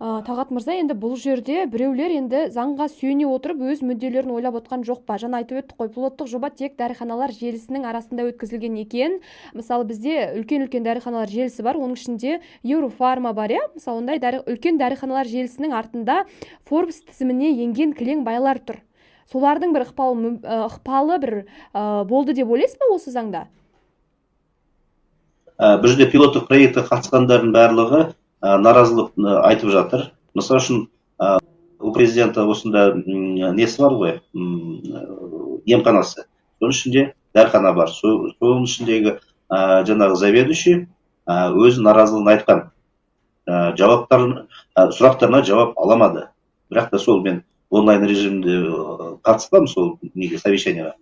Талғат мырза, енді бұл жерде біреулер енді заңға сүйене отырып өз мүдделерін ойлап отқан жоқ па? Жаңа айтып өттік қой, пилоттық жоба тек дәріханалар желісінің арасында өткізілген екен. Мысалы, бізде үлкен-үлкен дәріханалар желісі бар, оның ішінде Еврофарма бар, иә? Мысалы, ондай үлкен дәріханалар желісінің артында Forbes тізіміне енген кілең байлар тұр. Солардың бір ықпалы бір болды деп ойлайсыз ба осы заңда? Бұл жерде пилоттық проектке қатысқандардың барлығы наразылық айтып жатыр. Мысалы үшін, у президента осында несі бар ғой, емханасы, соның ішінде дәріхана бар. Соның ішіндегі жаңағы заведующий өз наразылығын айтқан, сұрақтарына жауап аламады. Бірақ та сол мен онлайн режимде қатыспадым сол неге, совещание ға.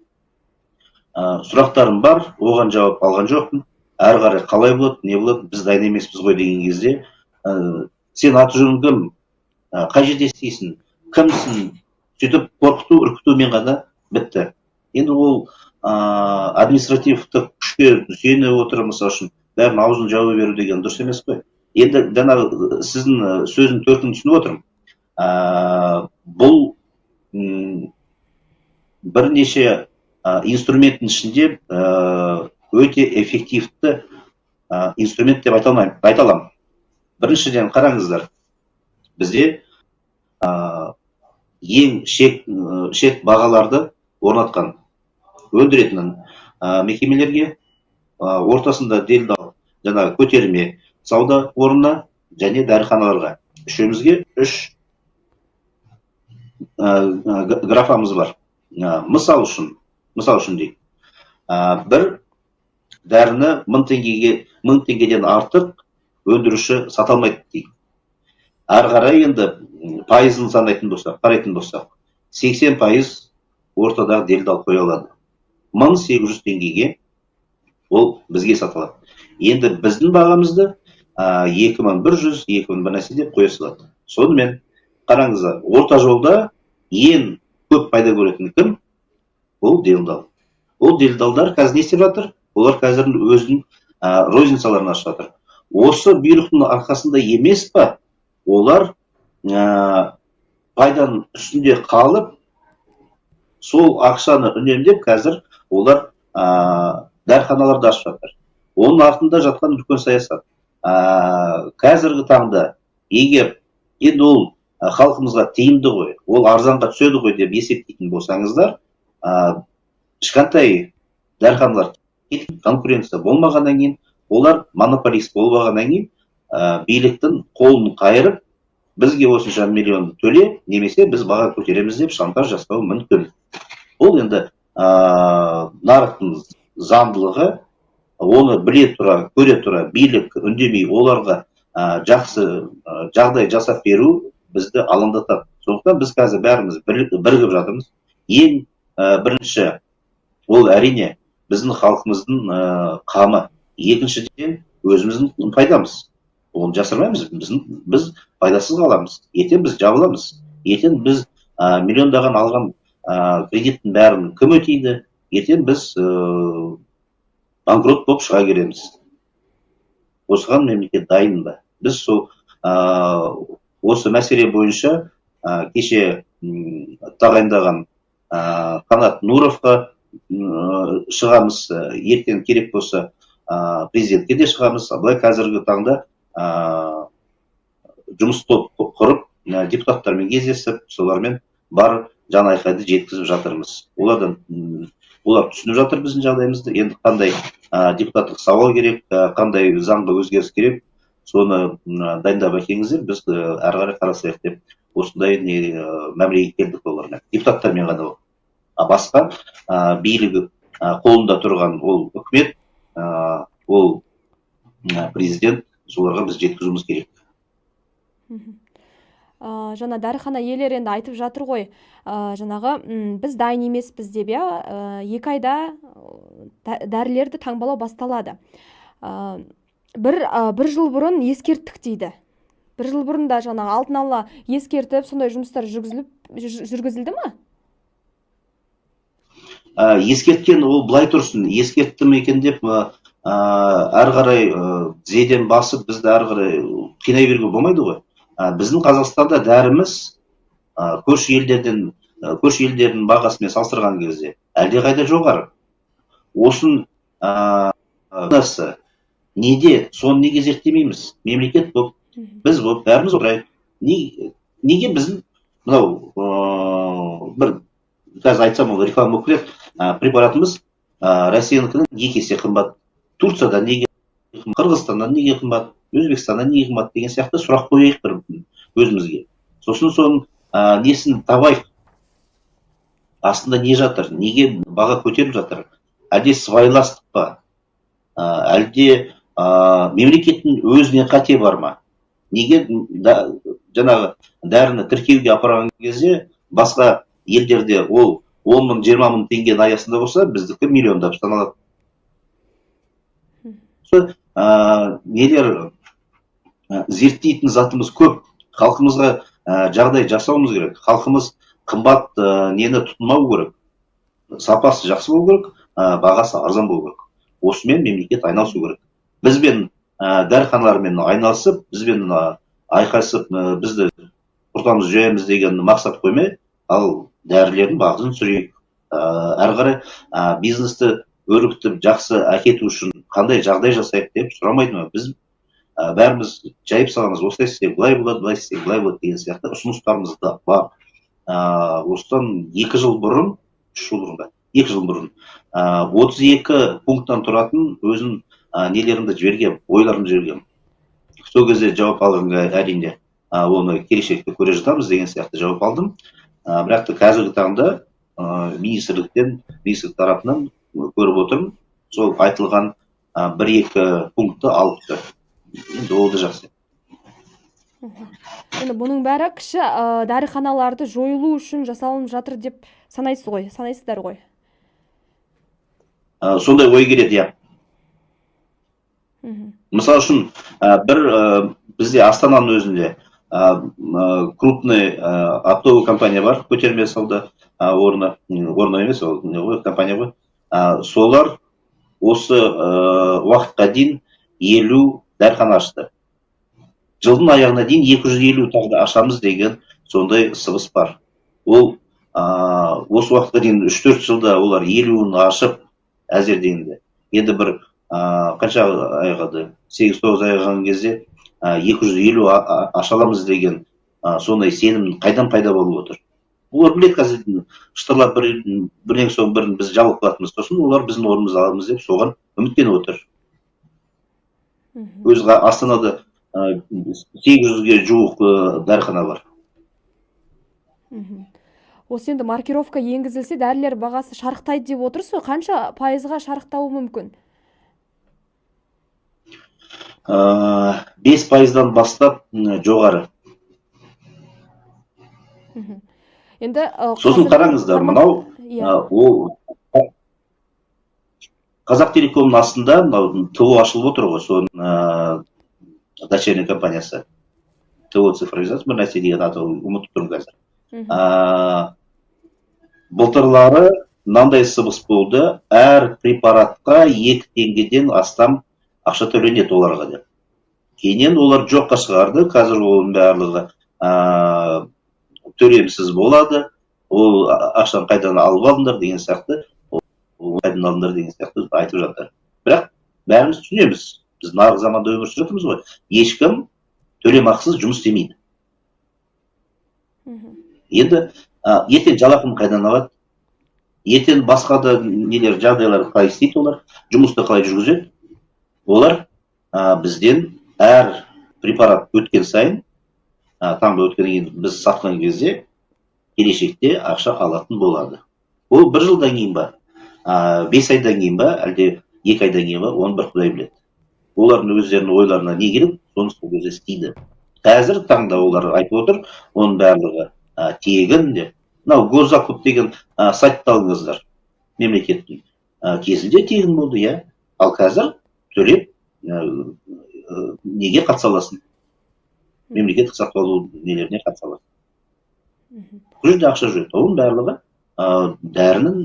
Сұрақтарым бар, оған жауап алған жоқпын. Әрі қарай қалай болады, не болады, біз дайын емеспіз ғой деген кезде, сен аты жөнің кім, қай жерде істейсің, кімсің, сөйтіп қорқыту, үркітумен ғана бітті. Енді ол административтік күшке сүйене отырып, мысалы үшін, бәрін аузын жаба беру деген дұрыс емес қой. Енді жаңағы сіздің сөздің төркінін түсініп отырмын. Бұл бірнеше инструменттің ішінде өте эффективті инструмент деп айта алмаймын, айта аламын. Біріншіден, қараңыздар, бізде ең шек бағаларды орнатқан өндіретін мекемелерге, ортасында делдал, жаңағы көтерме сауда орнына және дәріханаларға, үшеумізге үш графамыз бар. Мысал үшін дейік, бір дәріні 1000 теңгеге, 1000 теңгеден артық өндіруші сата алмайды дейік. Ары қарай енді пайызын санайтын болсақ, қарайтын болсақ, 80% ортадағы делдал қоя алады. 1800 теңгеге ол бізге сата алады. Енді біздің бағамызды 2100, 2000 бір нәрсе деп қоя салады. Сонымен, қараңыздар, орта жолда ең көп пайда көретін кім? Ол делдал. Ол делдалдар қазір не істеп жатыр? Олар қазір өзінің розницаларын ашып жатыр. Осы бұйрықтың арқасында емес па олар пайданың үстінде қалып, сол ақшаны үнемдеп, қазір олар дәріханаларды ашып жатыр? Оның артында жатқан үлкен саясат. Қазіргі таңда егер енді ол халқымызға тиімді ғой, ол арзанға түседі ғой деп есептейтін болсаңыздар, кішкентай дәріханалар конкуренция болмағаннан кейін, олар монополист болмағаннан кейін, биліктің қолын қайырып, бізге осынша миллион төле немесе біз баға көтереміз деп шантаж жасауы мүмкін. Бұл енді нарықтың заңдылығы. Оны біле тұра, көре тұра билік үндемей, оларға жақсы жағдай жасап беру бізді алаңдатады. Сондықтан біз қазір бәріміз бірігіп жатырмыз. Ең бірінші ол, әрине, біздің халқымыздың қамы, екіншіден, өзіміздің пайдамыз. Оны жасырмаймыз, біз пайдасыз қаламыз. Ертең біз жабыламыз, ертең біз миллиондаған алған кредиттің бәрін кім өтейді? Ертең біз банкрот болып шыға келеміз. Осыған мемлекет дайын ба? Біз сол осы мәселе бойынша кеше тағайындаған Қанат Нұровқа шығамыз, ертең керек болса, президентке де шығамыз. Былай қазіргі таңда жұмыс топ құрып, депутаттармен кездесіп, солармен бар жан айқайды жеткізіп жатырмыз. Олар түсініп жатыр біздің жағдайымызды. Енді қандай депутаттық сауал керек, қандай заңға өзгеріс керек, соны дайындап әкеліңіздер, біз әрі қарай қарасайық деп осындай не мәмілеге келдік олармен, депутаттармен ғана. А басқа билігі қолында тұрған ол үкімет, ол президент, соларға біз жеткізуіміз керек. Жаңа дәріхана иелері енді айтып жатыр ғой, жаңағы біз дайын емеспіз деп, иә. 2 айда дәрілерді таңбалау басталады. Бір жыл бұрын ескерттік дейді. Бір жыл бұрын да жаңағы алдын ала ескертіп, сондай жұмыстар жүргізілді ма? Ескерткен ол былай тұрсын, ескертті ме екен деп әрі қарай тізеден басып, бізді әрі қарай қинай беруге болмайды ғой. Біздің Қазақстанда дәріміз көрші елдерден, көрші елдердің бағасымен салыстырған кезде әлдеқайда жоғары. Осын неде, соны неге зерттемейміз? Мемлекет болып, біз болып, бәріміз отырайық. Неге біздің мынау бір қазір айтсам, ол реклама болып кетеді, препаратымыз Россияныкінен 2 есе қымбат, Турциядан неге, Қырғызстаннан неге қымбат, Өзбекстаннан неге қымбат деген сияқты сұрақ қояйық бір өзімізге. Сосын соның несін табайық, астында не жатыр, неге баға көтеріліп жатыр? Әлде сыбайластық па, әлде мемлекеттің өзіне қате бар ма? Неге жаңағы дәріні тіркеуге апарған кезде басқа елдерде ол 10 мың, 20 мың теңгенің аясында болса, біздікі миллиондап саналады? Нелер зерттейтін затымыз көп. Халқымызға жағдай жасауымыз керек. Халқымыз қымбат нені тұтынмау керек, сапасы жақсы болу керек, бағасы арзан болу керек. Осымен мемлекет айналысу керек. Бізбен дәріханалармен айналысып, бізбен айқасып, бізді құртамыз, жоямыз деген мақсат қоймай, ал дәрілердің бағасын түсірейік, әрі қарай бизнесті өрбітіп, жақсы әкету үшін қандай жағдай жасайық деп сұрамайды ма? Біз бәріміз жайып саламыз: осылай істесек былай болады, былай істесек былай болады деген сияқты ұсыныстарымыз да бар. Осыдан 2 жыл бұрын, 3 жыл бұрын ба, 2 жыл бұрын 32 пункттан тұратын өзім нелерімді жібергем, ойларымды жібергем. Сол кезде жауап алғанға, әрине, оны келешекте көре жатамыз деген сияқты жауап алдым. Бірақ та қазіргі таңда министрліктен, министрлік тарапынан көріп отырмын, сол айтылған 1-2 пунктті алыпты. Енді ол да жақсы. Енді бұның бәрі кіші дәріханаларды жойылу үшін жасалынып жатыр деп санайсыз ғой, санайсыздар ғой? Сондай ой келеді, иә. Мысал үшін, бір бізде Астананың өзінде крупный оптовый компания бар, көтерме сауда орны, орны емес, ол не ғой, компания ғой. Солар осы уақытқа дейін 50 дәріхана ашты. Жылдың аяғына дейін 250 тағы да ашамыз деген сондай сыбыс бар. Ол осы уақытқа дейін 3-4 жылда олар 50-ін ашып, әзер дегенде, енді бір қанша ай қалды, 8-9 ай қалған кезде 250 аша аламыз деген сондай сенім қайдан пайда болып отыр? Олар біледі, қазір шытырлап бірінен соң бірін біз жабылып қалатынбыз, сосын олар біздің орнымызды аламыз деп соған үміттеніп отыр. Өзі Астанада 800-ге жуық дәріхана бар. Осы енді маркировка енгізілсе, дәрілер бағасы шарықтайды деп отырсыз ғой. Қанша пайызға шарықтауы мүмкін? 5%-дан бастап жоғары. Енді Сосын қазіргі қараңыздар, мынау ол Қазақ телекомның астында мынау ТОО ашылып отыр ғой, соның дочерний компаниясы, ТОО цифровизация бір нәрсе деген аты, ұмытып тұрмын қазір. Былтырлары мынандай сыбыс болды: әр препаратқа 2 теңгеден астам ақша төленеді оларға деп. Кейіннен олар жоққа шығарды, қазір оның барлығы төлемсіз болады, ол ақшаны қайдан алып алдыңдар деген сияқты, ол қайдан алдыңдар деген сияқты айтып жатыр. Бірақ бәріміз түсінеміз, біз нарық заманда өмір сүріп жатырмыз ғой, ешкім төлемақысыз жұмыс істемейді. Енді ертең жалақыны қайдан алады, ертең басқа да нелер, жағдайлар қалай істейді олар, жұмысты қалай жүргізеді олар? Бізден әр препарат өткен сайын, таңба өткеннен кейін біз сатқан кезде келешекте ақша алатын болады. Ол бір жылдан кейін ба, 5 айдан кейін ба, әлде 2 айдан кейін ба, оны бір құдай біледі. Олардың өздерінің ойларына не келеді, соны сол кезде істейді. Қазір таңда олар айтып отыр, оның барлығы тегін деп. Мынау госзакуп деген сайтты алыңыздар, мемлекеттің кезінде тегін болды, иә, ал қазір төлеп неге қатыса аласың, мемлекеттік сатып алу нелеріне қатыса аласың. Бұл жерде ақша жүреді. Оның барлығы дәрінің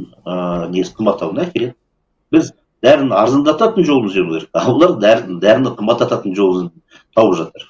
несі қымбаттауына әкеледі. Біз дәріні арзандататын жолын іздеуіміз керек, ал олар дәріні қымбаттататын жолын тауып жатыр.